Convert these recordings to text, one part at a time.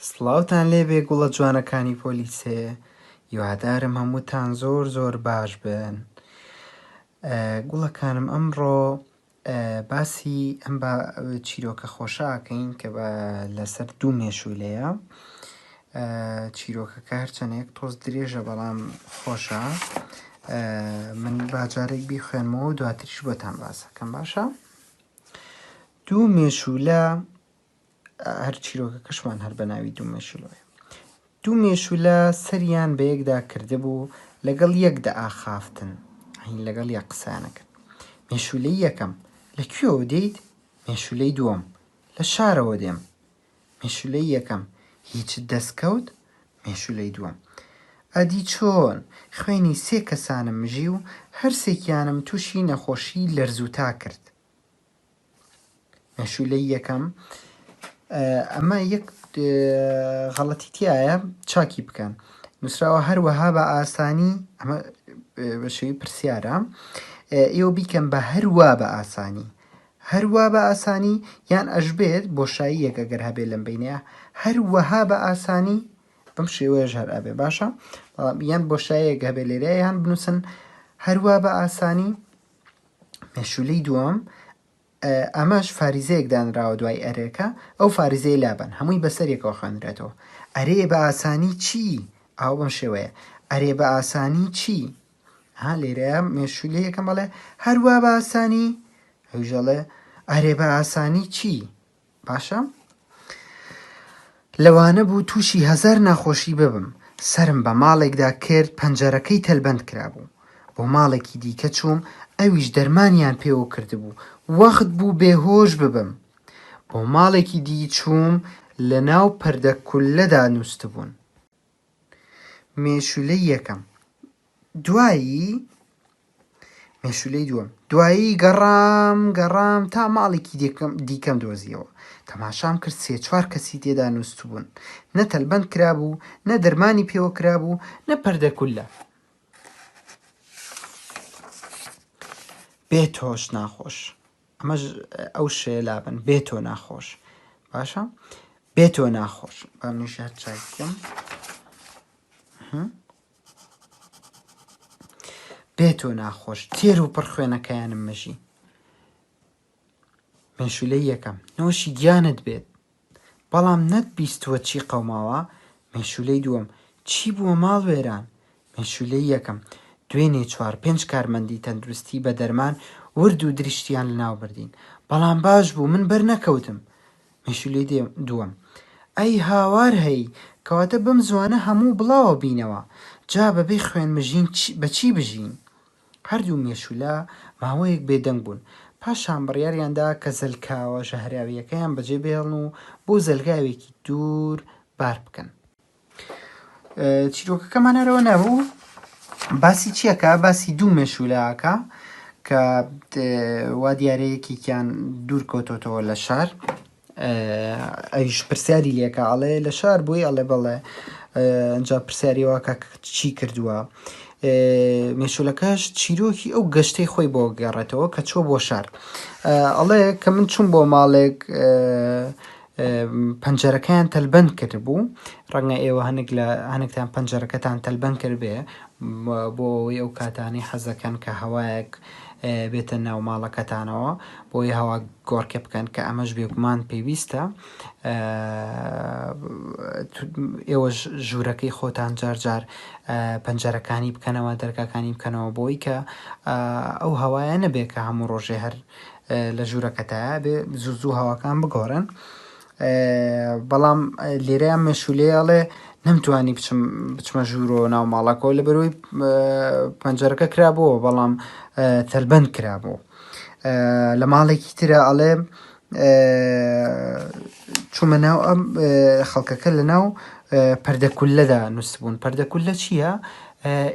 سڵاوتان لێبێ گوڵە جوانەکانی پۆلی سێ هیوادارم هەمووتان زۆر زۆر باش بن گوڵەکانم ئەمڕۆ باسی ئەم بە چیرۆکە خۆشە ئەکەین کە بە لەسەر دوو مێشولەیە چیرۆکەکە هەرچەندێک تۆز درێژە بەڵام خۆشە من باجارێک بیخوێنمەوە دواتریش بۆتان باسەکەم باشە دوو مێشولە هەر چیرۆکەکەشمان هەر بە ناوی دوو مێشولەوەیە. دوو مێشولە سەریان بە یەکدا کردبوو، لەگەڵ یەک دەئاخافتن، یانی لەگەڵ یەک قسەیان ئەکرد. مێشولەی یەکەم، لە کوێوە دێیت؟ مێشولەی دووەم، لە شارەوە دێم. مێشولەی یەکەم، هیچت دەست کەوت؟ مێشولەی دووەم، ئەدی چۆن؟ خوێنی سێ کەسانم مژی و هەرسێکیانم تووشی نەخۆشیی لەرزوتا کرد. مێشولەی یەکەم ئەمە یەک غەڵەتی تایە چاکی بکەن نووسراوە هەروەها بە ئاسانی ئەمە بە شێوی پرسیارە ئێوە بیکەن بە هەروە بە ئاسانی هەروە بە ئاسانی یان ئەشبێت بۆشایی یەک ئەگەر هەبێ لەم بینەیە هەروەها بە ئاسانی بەم شێوەیەش هەر ئەبێ باشە بەڵام یان بۆشایەک هەبێ لێرە یان بنووسن هەروە بە ئاسانی مێشوولەی دووەم، ئەمەش فاریزەیەک دانراوە دوای ئەرێکە، ئەو فاریزەیە لابەن، هەمووی بەسەر یەکەوە خوێندرێتەوە. ئەرێ بە ئاسانی چی؟ ئاو بەم شێوەیە. ئەرێ بە ئاسانی چی؟ ها لێرەیە مێشوولەی یەکەم ئەڵێ هەروا بە ئاسانی، ئەویش ئەڵێ ئەرێ بە ئاسانی چی؟ باشە لەوانە بوو تووشی هەزار ناخۆشی ببم، سەرم بە ماڵێکدا کرد پەنجەرەکەی تەلبەند کرابوو، بۆ ماڵێکی دیکە چووم ئەویش دەرمانیان پێوە کردبوو، وەخت بوو بێهۆش ببم، بۆ ماڵێکی دی چووم لەناو پەردە کوللەدا نووستبوون. مێشوولەی یەکەم دوایی مێشولەی دووەم دوایی گەڕام گەڕام تا ماڵێکی دیکەم دیکەم دۆزیەوە تەماشام کرد سێ چوار کەسی تێدا نووستبوون نە تەلبەند کرابوو نە دەرمانی پێوە کرابوو نە پەردە کوللە بێ تۆش ناخۆش ئەمەش ئەو شێ لابن بێ تۆ ناخۆش باشە بێ تۆ ناخۆش با منیش هەر چاک بکەم بێ تۆ ناخۆش تێر و پڕ خوێنەکەیانم مژی مێشولەی یەکەم نۆشی گیانت بێت بەڵام نەت بیستووە چی قەوماوە مێشولەی دووەم چی بووە ماڵ وێران مێشولەی یەکەم دوێنێ چوار پێنج کارمەندی تەندروستی بە دەرمان ورد و درشتیان لەناو بردین بەڵام باش بوو من بەر نەکەوتم مێشولەی دووەم، ئەی هاوار هەی، کەواتە بەم زووانە هەموو بڵاوە بینەوە، جا بەبێ خوێن مژین بە چی بژین؟ هەردوو مێشولە ماوەیەک بێدەنگ بوون، پاشان بڕیاریان دا کە زەلکاوە ژەهراوییەکەیان بەجێ بهێڵن و بۆ زەلکاوێکی دوور بار بکەن. چیرۆکەکەمان هەرەوە نەبوو باسی چیەکە باسی دوو مێشولاکە کە وا دیارە یەکێکیان دوور کەوتۆتەوە لە شار ئەویش پرسیاری لێکە ئەڵێ لە شار بووی ئەڵێ بەڵێ ئەجا پرسیاری واکە چی کردووە مێشولەکەش چیرۆکی ئەو گەشتەی خۆی بۆ گەڕێتەوە کە چوە بۆ شار ئەڵێ کە من چوم بۆ ماڵێک پەنجەرەکەیان تەلبەند کردبوو، ڕەنگە ئێوە هەنێک لە هەنێکتان پەنجەرەکەتان تەلبەند کردبێ بۆ ئەوەی ئەو کاتانەی حەزەکەن کە هەوایەک بێتە ناو ماڵەکەتانەوە بۆی هەوا گۆڕکێ بکەن کە ئەمەش بێگومان پێویستە ئێوەش ژوورەکەی خۆتان جار جار پەنجەرەکانی بکەنەوە دەرگاکانی بکەنەوە بۆی کە ئەو هەوایە نەبێ کە هەموو ڕۆژێ هەر لە ژوورەکەتایە بێ زوو زوو هەواکان بگۆڕن بەڵام لێرەیان مێشولێ ئەڵێ نەمتوانی بچم بچمە ژوورەوە ناو ماڵەکەەوە لە بەرەوەی پەنجەرەکە کرابووە بەڵام تەلبەند کرابوو لە ماڵێکی ترە ئەڵێ چوومە ناو ئەم خەڵکەکە لە ناو پەردەکولەدا نووسبوون پەردەکولە چییە؟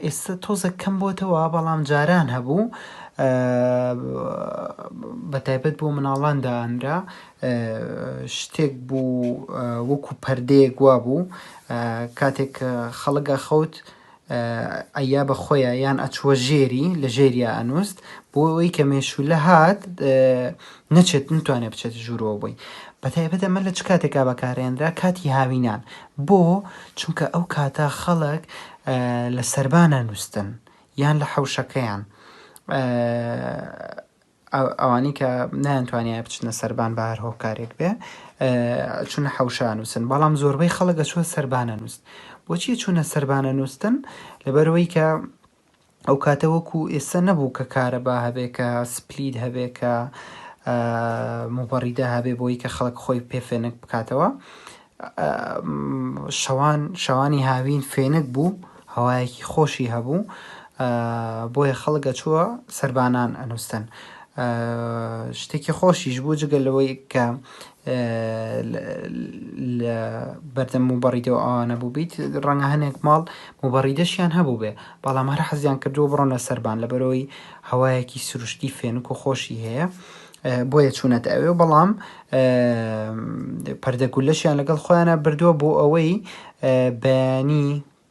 ئێستا تۆزێک کەم بۆتەوە بەڵام جاران هەبوو بە تایبەت بۆ مناڵان دانرا شتێک بوو وەکو پەردەیەک وا بوو کاتێک خەڵک ئەخەوت. ئەیا بە خۆیا یان ئەچووە ژێری لە ژێریا ئەنووست بۆ ئەوەی کە مێشولە هات نەچێت نتوانێت بچێتە ژوورەوە بۆی. بەتایبەت ئەمە لە چ کاتێکا بەکارهێنرا کاتی هاوینان بۆ چونکە ئەو کاتە خەڵک لە سەربانە نووستن یان لە حەوشەکەیان ئەوانەی کە نەیانتوانیایە بچنە سەربان بە هەر هۆکارێک بێ چونە حەوشە ئەنووسن بەڵام زۆربەی خەڵک ئەچووە سەربان ئەنووست بۆچی چوونە سەربان ئەنووستن لەبەرەوەی کە ئەو کاتە وەکو ئێستا نەبوو کە کارەبا هەبێ کە split هەبێ کە موبەڕیدە هەبێ بۆی کە خەڵک خۆی پێ فێنک بکاتەوە شەوان شەوانی هاوین فێنک بوو هەوایەکی خۆشی هەبوو بۆیە خەڵک ئەچووە سەربانان ئەنووستن شتێکی خۆشیش بوو جگە لەوەی کە لە بەردەم موبەڕیدەوە ئەوانە بووبیت ڕەنگە هەنێک ماڵ موبەڕیدەشیان هەبوو بێ بەڵام هەر حەزیان کردووە بڕۆنە سەربان لەبەرەوەی هەوایەکی سروشتی فێنک و خۆشی هەیە بۆیە چوونەتە ئەوێ و بەڵام پەردە گولەشیان لەگەڵ خۆیانە بردووە بۆ ئەوەی بەیانی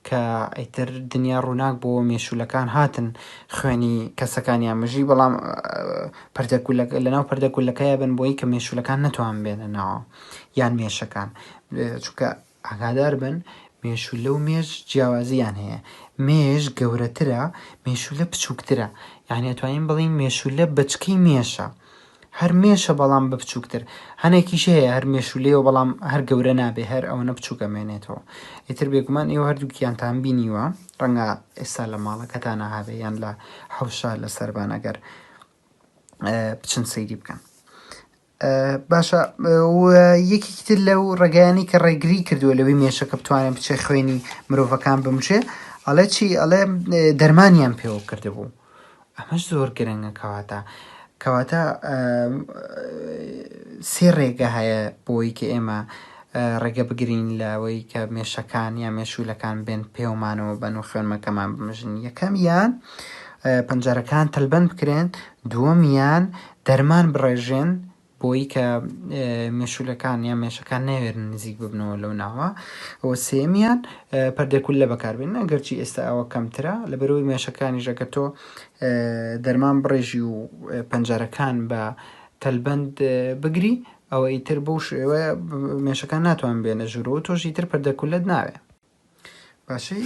کە ئیتر دنیا ڕووناک بۆ مێشولەکان هاتن خوێنی کەسەکانیان مژی بەڵام پەردە گولەکە لەناو پەردە گولەکەیا بن بۆی کە مێشولەکان نەتوان بێنە ناوە یان مێشەکان چونکە ئاگادار بن مێشولە و مێش جیاوازیان هەیە مێش گەورەترە مێشولە بچووکترە یعنی ئەتوانین بڵین مێشولە بەچکەی مێشە هەر مێشە بەڵام بە بچووکتر هەنێکیش هەیە هەر مێشولەیەوە بەڵام هەر گەورە نابێ هەر ئەوەنە بچووک ئەمێنێتەوە ئیتر بێگومان ئێوە هەردووکیانتان بینیوە ڕەنگە ئێستا لە ماڵەکەتانە هەبێ یان لە حەوشە لە سەربان ئەگەر بچن سەیری بکەن باشە یەکێکی تر لەو ڕێگایانی کە ڕێگری کردووە لەوەی مێشەکە بتوانێت بچێ خوێنی مرۆڤەکان بمژێ ئەڵێ چی ئەڵێ دەرمانیان پێوە کردبوو ئەمەش زۆر گرنگە کەواتە کەواتە سێ ڕێگە هەیە بۆی کە ئێمە ڕێگە بگرین لەوەی کە مێشەکان یا مێشولەکان بێن پێومانەوە بن و خوێنمەکەمان بمژن یەکەمیان پەنجەرەکان تەلبەند بکرێن دووەمیان دەرمان بڕێژێن بۆی کە مێشولەکان یان مێشەکان نەوێرن نزیک ببنەوە لەو ناوە و سێمیان پەردە کوللە بەکاربێن ئەگەرچی ئێستا ئەوە کەمترە لەبەرەوەی مێشەکانیش ئەگەر تۆ دەرمان بڕێژی و پەنجەرەکان بە تەلبەند بگری ئەوە ئیتر بەو شێوەیە مێشەکان ناتوان بێنە ژوورەوە تۆش ئیتر پەردە کوللەت ناوێ باشە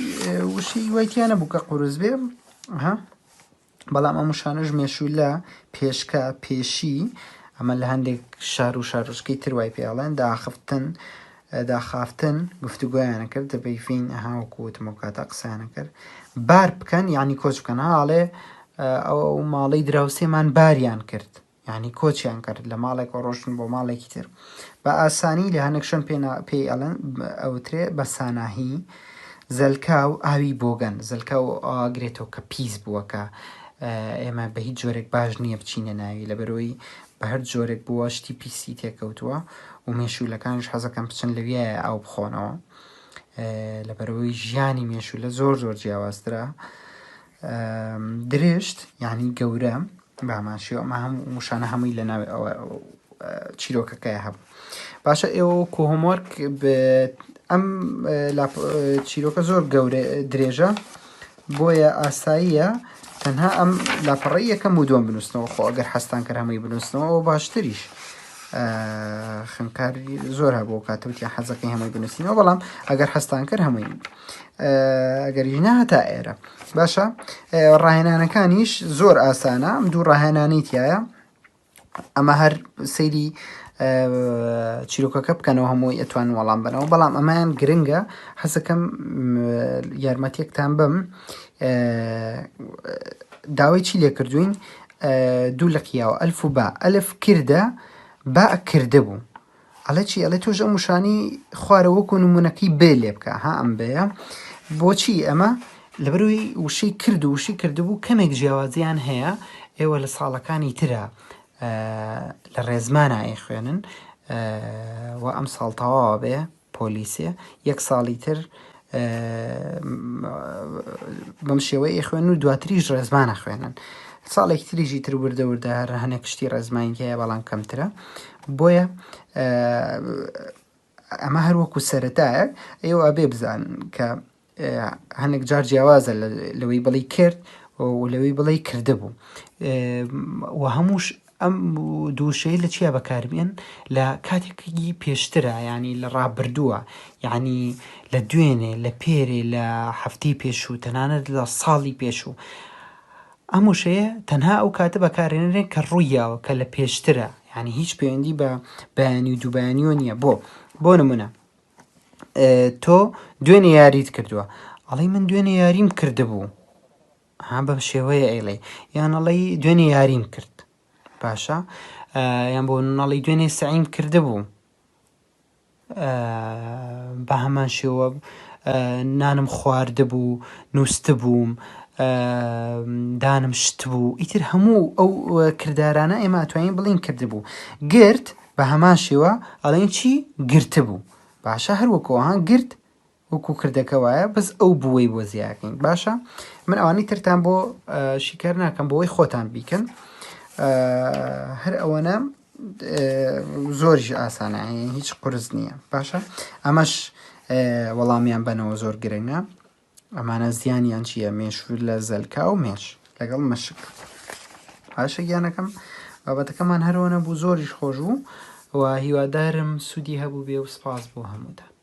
وشەی وای تیا نەبوو کە قورس بێ ها بەڵام ئەم وشانەش مێشوولە، پێشکە، پێشی، ئەمە لە هەندێک شار و شارۆچکەی تر وای پێ ئەڵێن، داخفتن، داخافتن، گفتوگۆیان ئەکرد، دەپەیڤین، ئەها وەکو وتم ئەو کاتە قسەیان ئەکرد. بار بکەن یانی کۆچ بکەن، ها ئەڵێ ئەو ماڵەی دراوسێمان باریان کرد. یانی کۆچیان کرد لە ماڵێکەوە ڕۆشتن بۆ ماڵێکی تر بە ئاسانی لە هەنێک شوێن پێ پێی ئەڵێن ئەوترێ بە ساناهی زەلکاو ئاوی بۆگەن زەلکاو ئاگرێتەوە کە پیس بووە کە ئێمە بە هیچ جۆرێک باش نییە بچینە ناوی لەبەرەوەی بە هەر جۆرێک بووە شتی پیسی تێکەوتووە و مێشولەکانیش حەزەکەم بچن لەویایە ئاو بخۆنەوە لەبەرەوەی ژیانی مێشولە زۆر زۆر جیاوازترە درشت یانی گەورە بە هەمان شێوە ئەمە هەموو وشانە هەمووی لە ناوی ئەوە چیرۆکەکەی هەبوو باشە ئێوە وەکو homework ئەم چیرۆکە زۆر گەورە درێژە بۆیە ئاساییە تەنها ئەم لاپەڕەی یەکەم و دووەم بنووسنەوە خۆ ئەگەر حەستان کرد هەمووی بنووسنەوە ئەوە باشتریش خوێندکاری زۆر هەبوو کاتەوتیان حەزەکەی هەمووی بنووسینەوە بەڵام ئەگەر حەستان کرد هەمووی ئەگەریش نا هەتا ئێرە باشە ڕاهێنانەکانیش زۆر ئاسانە ئەم دوو ڕاهێنانی تایە ئەمە هەر سەیری چیرۆکەکە بکەنەوە هەمووی ئەتوان وەڵام بنەوە بەڵام ئەمەیان گرنگە حەزەکەم یارمەتیەکتان بم داوای چی لێ کردوین دوو لقیاوە ئەلف و با ئەلف کردە با کردە بوو ئەڵێ چی ئەڵێ تۆش ئەم وشانەی خوارە وەکو نمونەکەی بێ لێ بکە ها ئەم بێیە بۆچی ئەمە لەبەرەوەی وشەی کرد و وشەی کردبوو کەمێک جیاوازیان هەیە ئێوە لە ساڵەکانی ترە لە ڕێزمانە ئەیخوێنن و ئەم ساڵ تەواوە بێ پۆلیسێ یەک ساڵی تر بەم شێوەیە ئەیخوێن و دواتریش ڕێزمان ئەخوێنن ساڵێکی تریژی تر وردە وردە هەر هەنێک شتی ڕێزمانی هەیە بەڵام کەمترە بۆیە ئەمە هەر وەکو سەرەتایەک ئێوە ئەبێ بزانن کە. هەندێک جار جیاوازە لەوەی بڵی کرد و لەوەی بڵێ کردبوو و هەمووش ئەم دووشەیە لە چیا بەکاربێن لە کاتێکی پێشترە ینی لە ڕابردووە یعنی لە دوێنێ لە پێرێ لە هەفتەی پێشوو تەنانەت لە ساڵی پێشوو ئەم وشەیە تەنها ئەو کاتە بەکارێنرێن کە ڕوویاوە کە لە پێشترە یعنی هیچ پەیوەندی بە بەیانی و دووبەیانیەوە نییە بۆ بۆ نمونە تۆ دوێنێ یاریت کردووە ئەڵێی من دوێنێ یاریم کردبوو ها بەم شێوەیە ئەیڵێ یان ئەڵێی دوێنێ یاریم کرد باشە یان بۆ نەڵی دوێنێ سەعیم کردبوو بە هەمان شێوە نانم خواردبوو نووسبووم دانم شتبوو ئیتر هەموو ئەو کردارانە ئێمە توانین بڵین کردبوو گرت بە هەمان شێوە ئەڵێن چی گرتبوو باشە هەر وەکو ها گرت وەکو کردەکە وایە بەس ئەو بووەی بۆ زیاکەین باشە من ئەوانی ترتان بۆ شیکار ناکەم بۆی خۆتان بیکەن هەر ئەوەنە زۆریش ئاسانە هیچ قرس نییە باشە ئەمەش وەڵامیان بەنەوە زۆر گرنگە ئەمانە زیانیان چییە مێش لە زەلکا و مێش لەگەڵ مشک باشە گیانەکەم بابەتەکەمان هەرەوە نەبوو زۆریش خۆش بوو و هیوادارم سوودی هەبوو بێ و سپاس بۆ هەمووتان.